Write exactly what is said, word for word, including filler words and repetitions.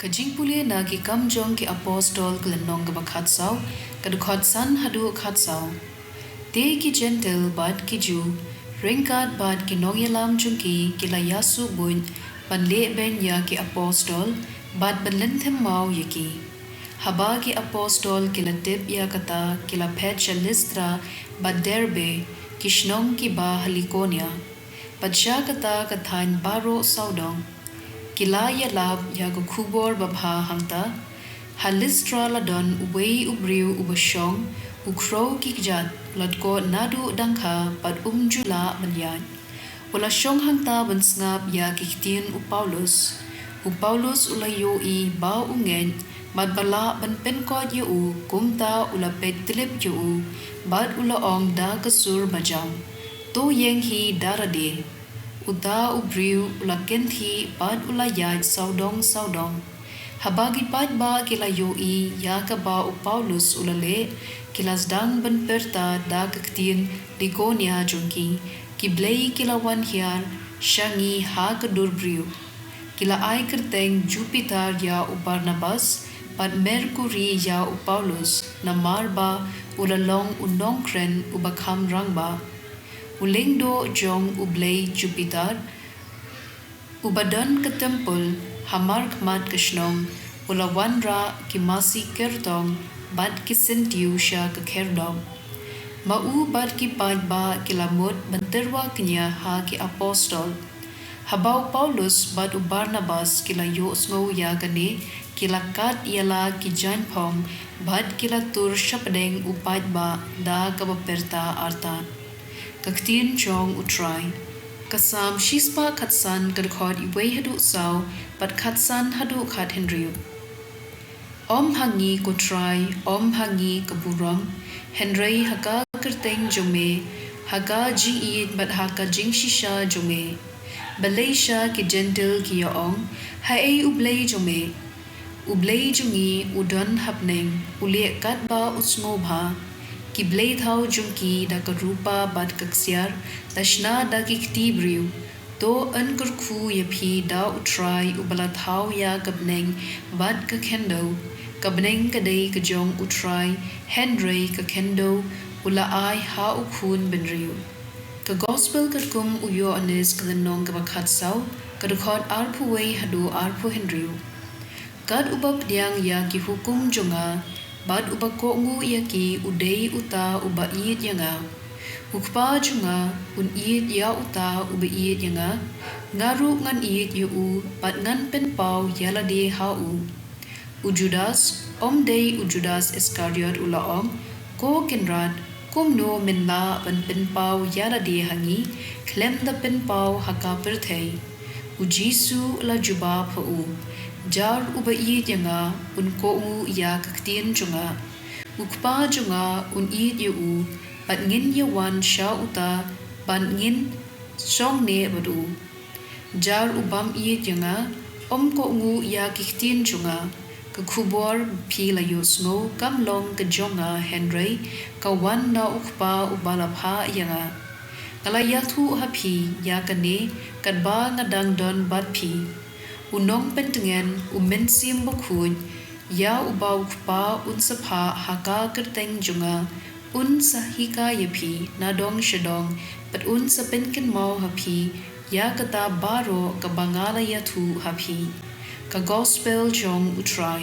Ka jingpule na Ki Kam jong ki Apostol, ka lynnong kaba khatsaw, ka dkhot san haduh khatsaw. Te ki Jentil bad ki Ju, ryngkat bad ki nongïalam jong ki, ki la ïasuh buit ban leh beiñ ïa ki apostol bad ban lynthem maw ïa ki. Haba ki apostol ki la tip ïa kata, ki la phet sha Listra bad Derbe, ki shnong kiba ha Likonia, bad sha kata ka thaiñ baroh sawdong. Ki la ïalap ïa ka khubor babha hangta. Ha Listra la don uwei u briew uba shong, u khrew ki kjat, u la tkot naduh dang kha bad um ju lah ban ïaid. U la shong hangta ban sngap ïa ki ktien u Paulus. U Paulus u la ïohi ba u ngeit bad ba lah ban pynkoit ïa u, kumta u la peit tlip ïa u bad u la ong da ka sur bajam, "To ïeng hi da lade." Uta u briew u la kynthih bad u la ïaid sawdong sawdong. Haba ki paidbah ki la ïohi ïa kaba u Paulus u la leh, ki la sdang ban pyrta da ka ktien Likonia jong ki, "Ki blei ki la wan hiar sha ngi ha ka dur briew." Ki la ai kyrteng Jupiter ïa u Barnabas bad Merkuri ïa u Paulus, namar ba u la long u nongkren uba kham rangbah. U lyngdoh jong u blei Jupiter, uba don ka templ ha markhmat ka shnong, u la wanrah ki masi kyrtong bad ki syntiew sha ka khyrdop. Ma u bad ki paidbah ki la mut ban tyrwa kñia ha ki apostol. Haba u Paulus bad u Barnabas ki la ïohsngew ïa kane, ki la kat ïa la ki jaiñphong bad ki la tur shapdeng u paidbah da kaba pyrta artat. Ka ktien jong u Trai. Ka Salm shispah khatsan, ka dkhot iwei haduh saw bad khatsan haduh khathynriew. Ym ha ngi, ko Trai, ym ha ngi ka burom, hynrei ha ka kyrteng jong me, ha ka jingïeit bad ha ka jingshisha jong me. Balei sha ki Jentil ki ïa ong, "Haei u Blei jong me?" U Blei jong ngi u don ha bneng, u leh katba u sngewbha. Ki blei thaw jong ki da ka rupa bad ka ksiar, la shna da ki kti briew. To yn kyrkhu ïa phi da u Trai uba la thaw ïa ka bneng bad ka khyndew. Ka bneng ka dei ka jong u Trai, hynrei ka khyndew u la ai ha u khun bynriew. Ka Gospel katkum u Ïoannis, ka lynnong kaba khatsaw, ka dkhot arphew wei haduh arphew hynriew. Kat uba pdiang ïa ki hukum jong nga bad uba kohnguh ïa ki, u dei uta uba ïeit ïa nga. U Kpa jong nga un ïeit ïa uta uba ïeit ïa nga. Nga ruh ngan ïeit ïa u bad ngan pynpaw ïa lade ha u. U Judas, ym dei u Judas Iskariot, u la ong, "Ko Kynrad, kumno men lah ban pynpaw ïa lade ha ngi, khlem da pynpaw ha ka pyrthei?" U Jisu u la jubab ha u, "Jar uba ïeit ïa nga un kohnguh ïa ka ktien jong nga. U Kpa jong nga un ïeit ïa u, bad ngin ïa wan sha uta, bad ngin shong neh bad u. Jar u bym ïeit ïa nga, um kohnguh ïa ki ktien jong nga. Ka khubor ba phi la ïohsngew kam long ka jong nga, hynrei ka wan na u Kpa uba la phah ïa nga. Nga la ïathuh ha phi ïa kane katba nga dang don bad phi. U Nongpyntngen, U Mynsiem Bakhuid, ïa uba u Kpa un sa phah ha ka kyrteng jong nga, un sa hikai ïa phi nadong shadong, bad un sa pynkynmaw ha phi ïa kata baroh kaba nga la ïathuh ha phi." Ka Gospel jong u Trai.